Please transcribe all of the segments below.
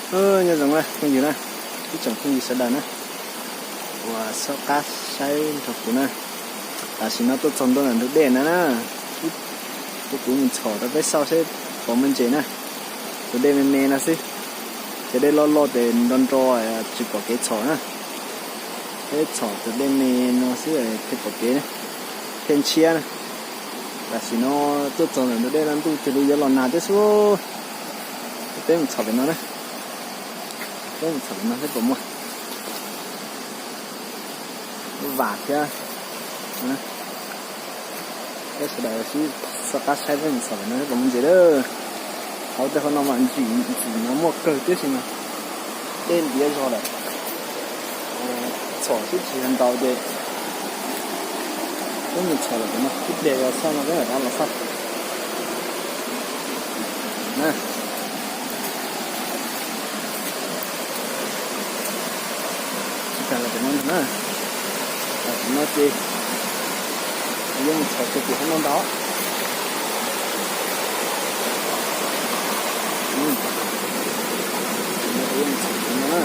Nyob zoo na phooj ywg na, ib tsoom phooj ywg sawv daws na, uas xub qab saib nrog kuv na. Tam sim no tuaj txog ntua ntawm ntug dej na na, kuv mus txhom rau peb xauj seb puas muaj ntses na. Tus dej me me no xwb, ces dej loj loj ces nro nro, tsis pom kev txhom na. Peb txhom tus dej me no xwb thiaj pom kev, thiaj ntshiab na. Tam sim no tuaj txog ntawm ntug dej no ntuj cia li yuav los nag thiab xwb. Peb mus txhom pem no na, peb mus txhom pem no seb puas muaj vam thiab. Peb sawv daws sib xub qab saib peb mus txhom pem no seb puas muaj ntses lawm. Hauv tej qhov no mas ntsim ntsim no muaj kawg tiam sis mas dej ntiav zog lawm, txhom sib tsis yog ntau ces peb mus txhom lawm pem no ib pliag yog xauj no peb mam rov los xauj na. Tsis tas los pem no ntag na, los pem no ces yuav mus txhom kiag tim hauv no ntag. Yuav mus txhom tim no na.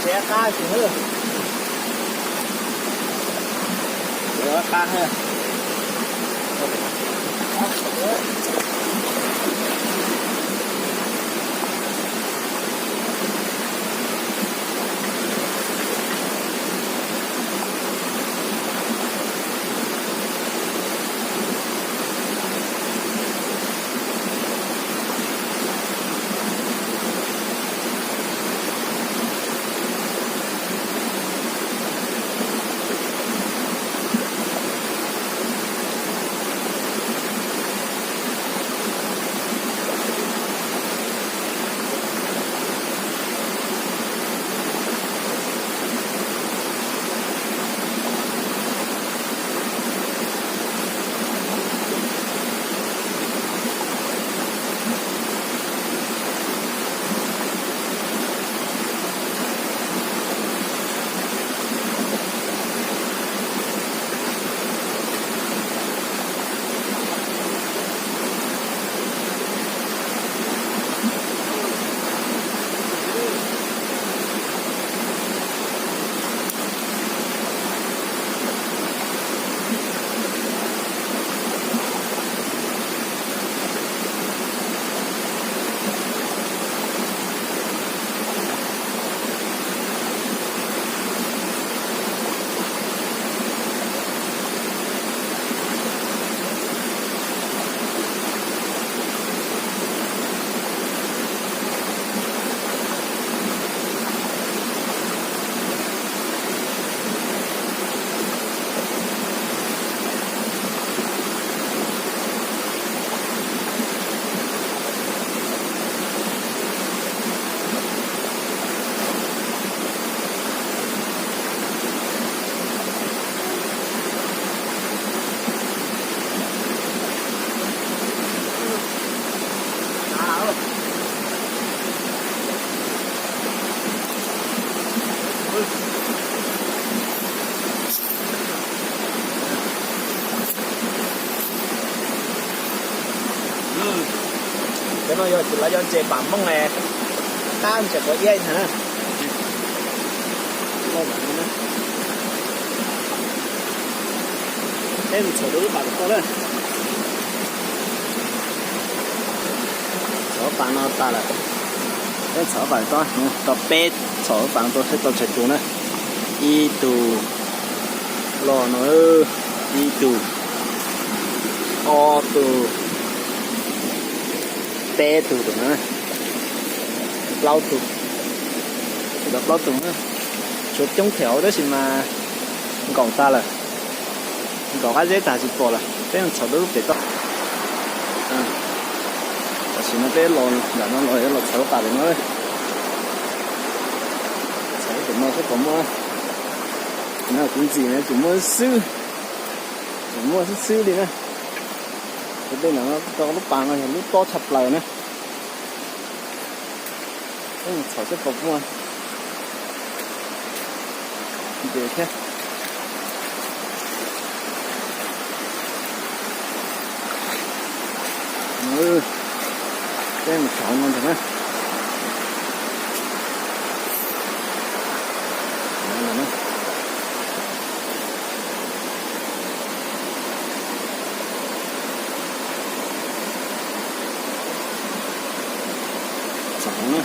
Qab tsis hwb. Qab. Cov no yog lawv cov ntses pam mooj, qab ntses quav iab ntag na. Peb mus txhom rau lub pas tom toj na. Txhom pas no tas lawm. Peb txhom pas tom toj, tau peb txhom pas no tau seb tau tsawg tus na. Ib tug los no, ib tug, ob tug, peb tug tom no, plaub tug, tau plaub tug na. Tshuav coob them hauv tab sis mas nkaum tag lawm. Nkaum qab zeb tag tsis pom lawm, peb mus txhom rau lub pem toj. Tam sim no peb los nram no los, los txhom lub pas pem no. Txhom lub pem no seb puas muaj. No kuv ntxim no tseem muaj xwb, tseem muaj xwb xwb li na. Ces tej nram no rau lub pas no yog lub tob tshaj plaws na. Peb mus txhom seb puas muaj ntses thiab. Peb mus txhom no ntag na. Txhom na.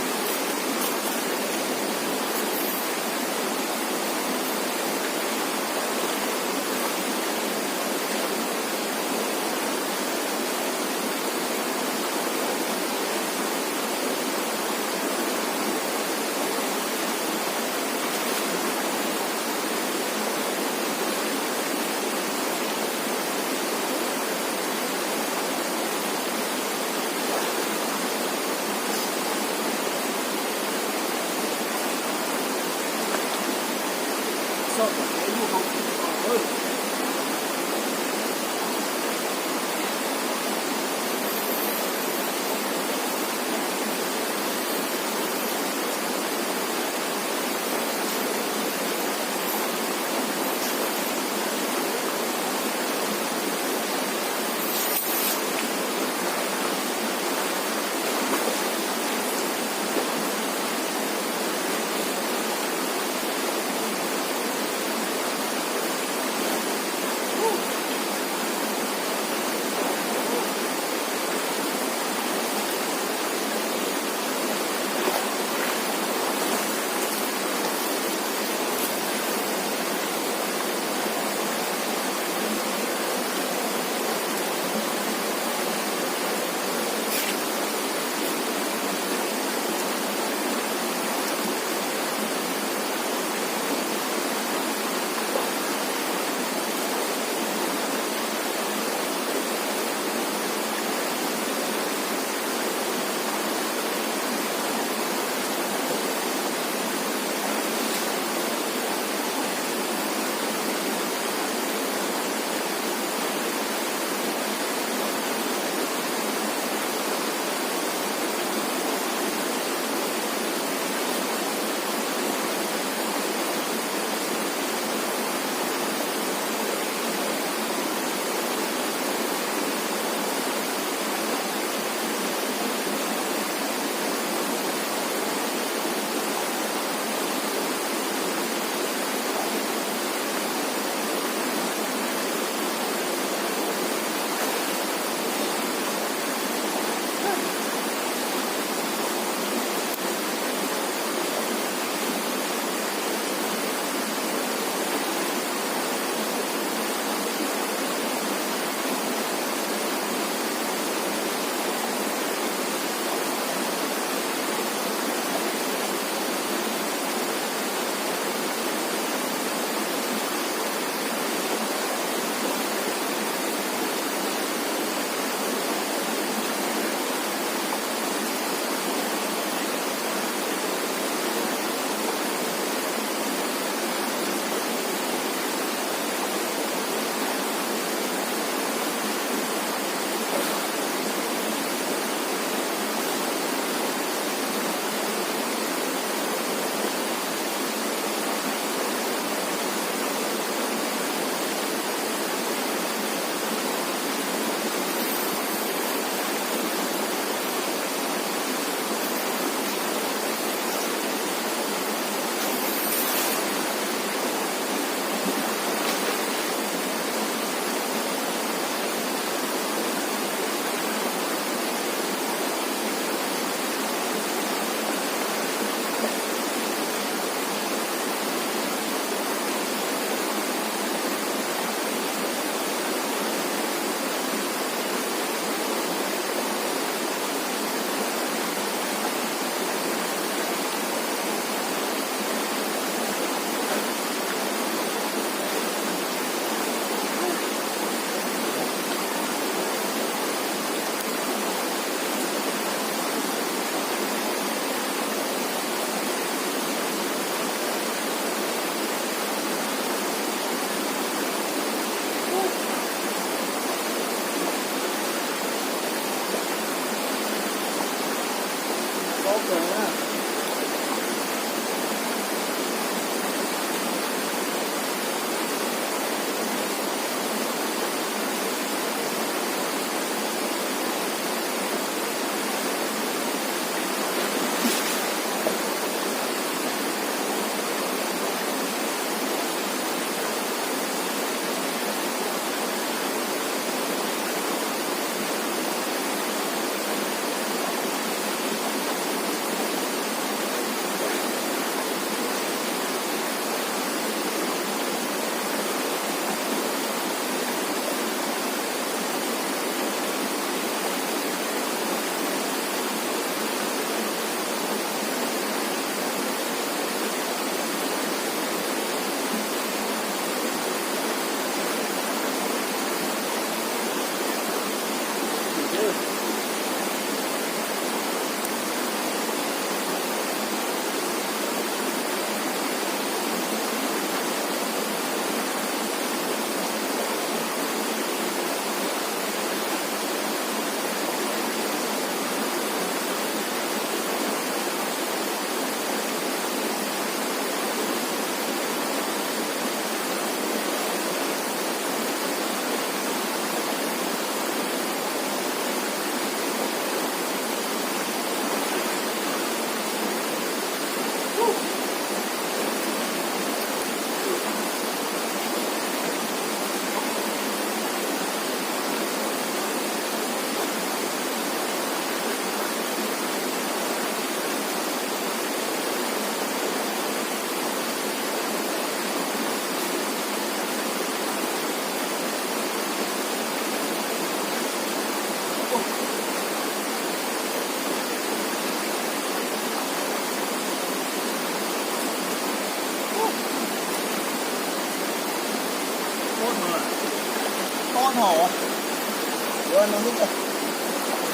Ua no xwb,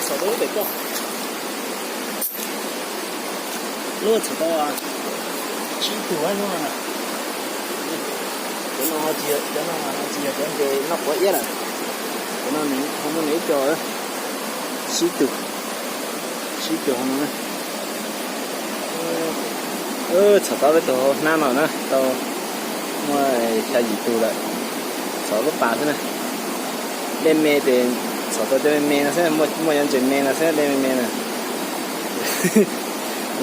txhom tau lub pem koj. Lub txhom tau tsib tug no na. Cov no tsis yog, cov no tsis yog cov ntses noj quav iab lawm. Cov no ho muaj nws ib co, tsib tug, tsib tug ho no. Txhom tau peb tug hauv hnab no na, tau muaj xya yim tug lawm. Txhom lub pas xwb na. Dej me ces txhom tau cov me me no xwb, muaj cov ntses me no xwb, dej me me na.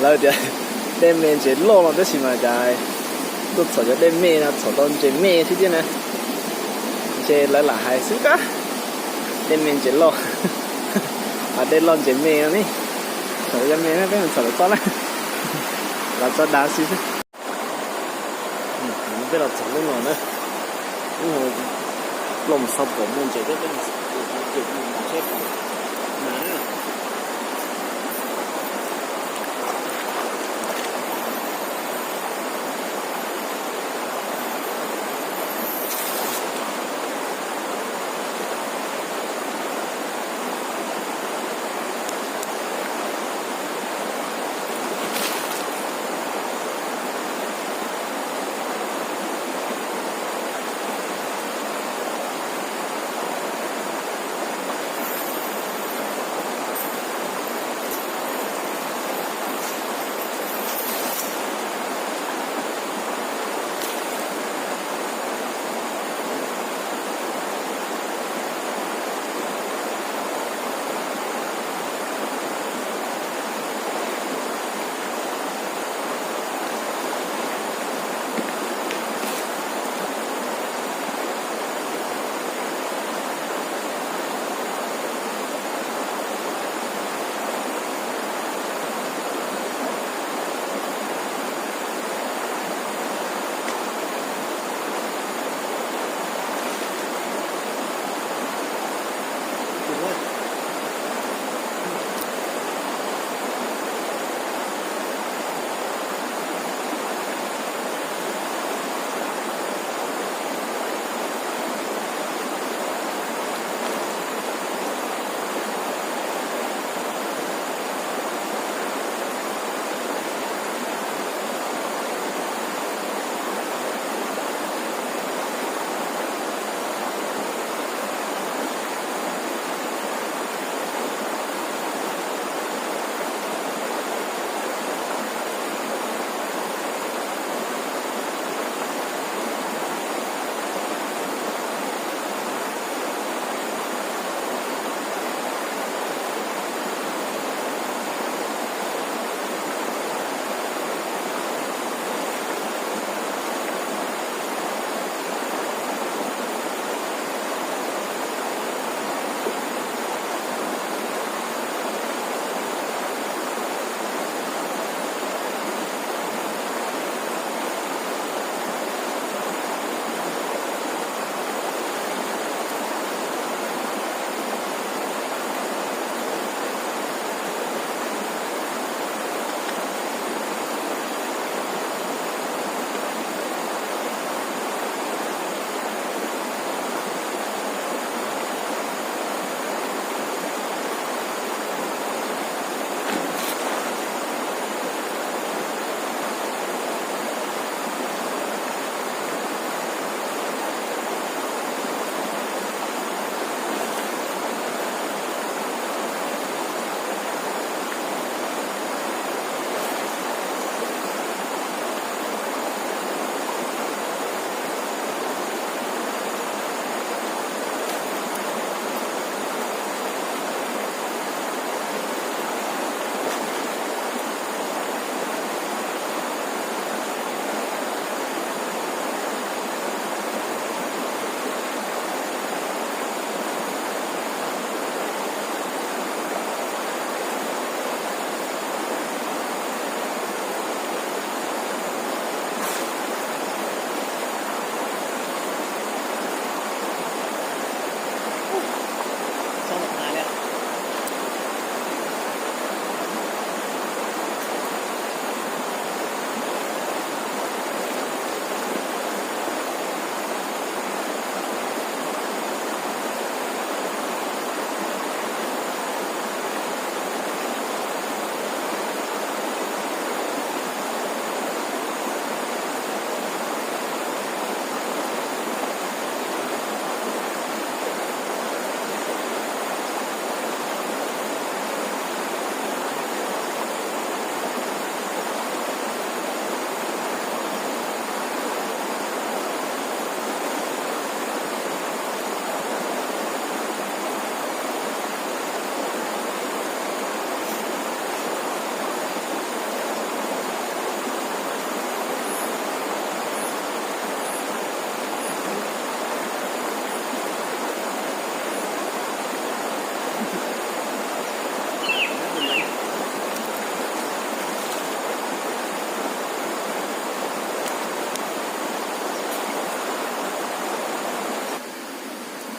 Lawv tias dej me ntses loj no tab sis mas cas tuaj txhom cov dej me no txhom tau ntses me xwb thiab na. Ntshe lawv lam hais xwb kab, dej me ntses loj, dej loj ntses me no ne. Txhom cov me na, peb mus txhom lawv txoj na, lawv txoj dav xwb xwb. Peb los txog lub no na, lub no plooj xov pom muaj ntses thiab, peb mus txog ces mus nram tsheb pom mas na.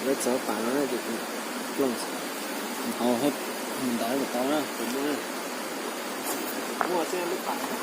Peb txog pas no na ces plooj hauv ntawd kom tau na, kuv muaj na. Kuv muaj xwb lub pas no.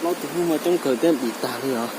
Plaub tug hnub muaj coob kawg thiab dim tag li os.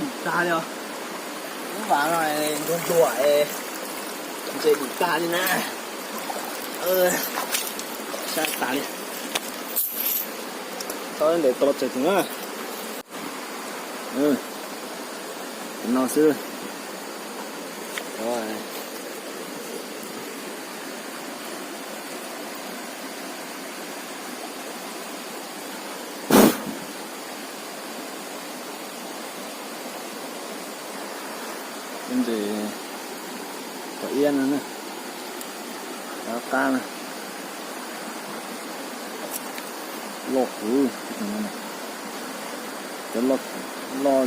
Dim tag li os. Lub vas no ntuag ntuag, ntses dim tag li na. Sab tas li. Tau ntes tau tsev tus na. No xwb. Ntses pom iab no, qab na, loj kuv, cov loj,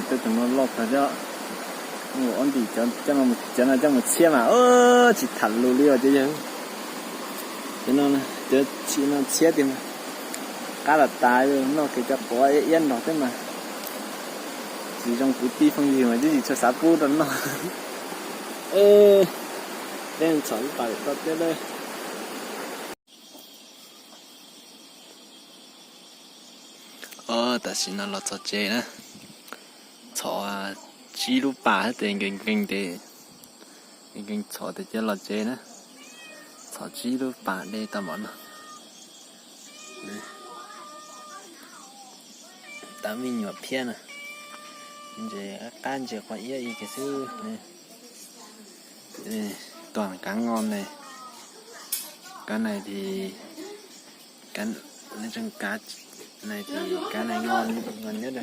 cov no loj kawg thiab. Ob ntim cov no coj mus txhiab mas tsis tham lus li os cov yawg. Cov no, cov txhiab no txhiab tiag mas qab tas tas, noj kiag cov quav iab iab nrog thiab mas. Tsis zoo kwv tij phooj ywg mas twb tsis tshua xav pub rau noj. Peb txhom lub pas toj teb lawm. Tam sim no los txog tsev na, txhom tsib lub pas tes nkees nkees tes, nkees nkees txhom tes cia los tsev na. Txhom tsib lub pas de tau mov no. Tab me nyuam phiab na, ntses qab ntses quav iab ib kiag xwb. Tuag kav ngo ne, kav nais tis, kav nais tis, kav nais ngo, ngo nyob.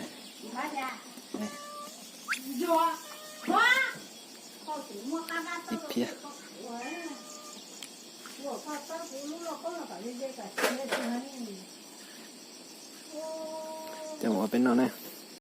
Ib phiab. Coj mus ua peb noj ne.